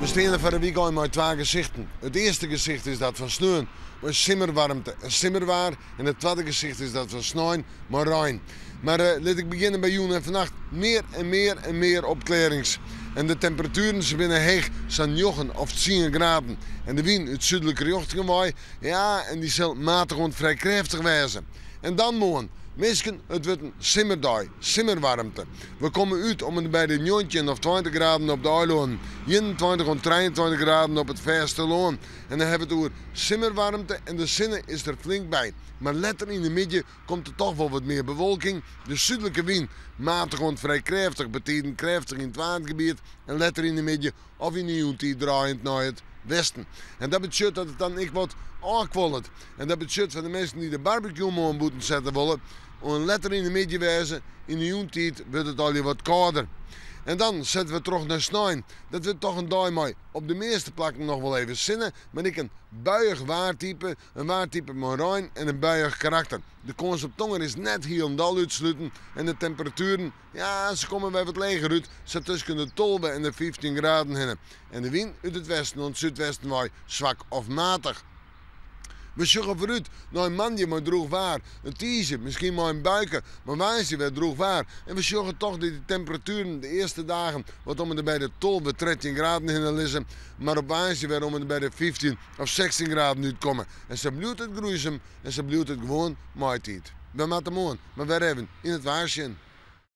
We steane foar de wykein mei twa gesichten. It earste gesicht is dat fan sneon, mei simmerwaarmte en simmerwaar. En it twadde gesicht is dat fan snein, mei rein. Mar lit ik begjinne by jûn en fannacht. Mear en mear en mear opklearrings. En de temperatueren se binne heech, sa'n njoggen of tsien graden. En de wyn út súdlike rjochtingen wei, ja, en dy sil matich oant frij krêftich wêze. En dan moarn. Minsken, it wurdt in simmerdei, simmerwaarmte. We komme út om en by de njoggentjin of 20 graden op de eilannen, 21 oant 23 graden op it fêstelân. En dan hawwe we it oer simmerwaarmte en de sinne is der flink by. Mar letter yn de middei komt der toch wol wat mear bewolking. De súdlike wyn, matich oant frij krêftich, betiden krêftich yn it Waadgebiet en letter yn de middei of yn de jûntiid draaiend nei it westen. En dat betsjut dat it dan ek wat ôfkuollet. En dat betsjut foar de minsken dy't de barbecue moarn bûten sette wolle, oan letter yn de middei wêze, yn de jûntiid wurdt it allegear wat kâlder. En dan sette we troch nei snein. Dat wurdt toch in dei mei op de measte plakken noch wol even sinne, mar ek in buiïch waartype, in waartype mei rein en in buiïch karakter. De kâns op tonger is net hielendal útsluten en de temperatueren, ja, se komme wer wat leger út, sa tusken de 12 en de 15 graden hinne. En de wyn út it westen oant súdwesten wei swak of matich. We sjogge foarút nei moandei mei drûch waar, in tiisdei miskien mei in buike, mar woansdei wer drûch waar. En we sjogge toch dat de temperatueren de earste dagen wat om en by de 12, 13 graden hinne lizze, mar op woansdei wer om en by de 15 of 16 graden útkomme. En sa bliuwt it groeisum en sa bliuwt it gewoan maitiid. We moatte moarn mar wer even yn it waar sjen.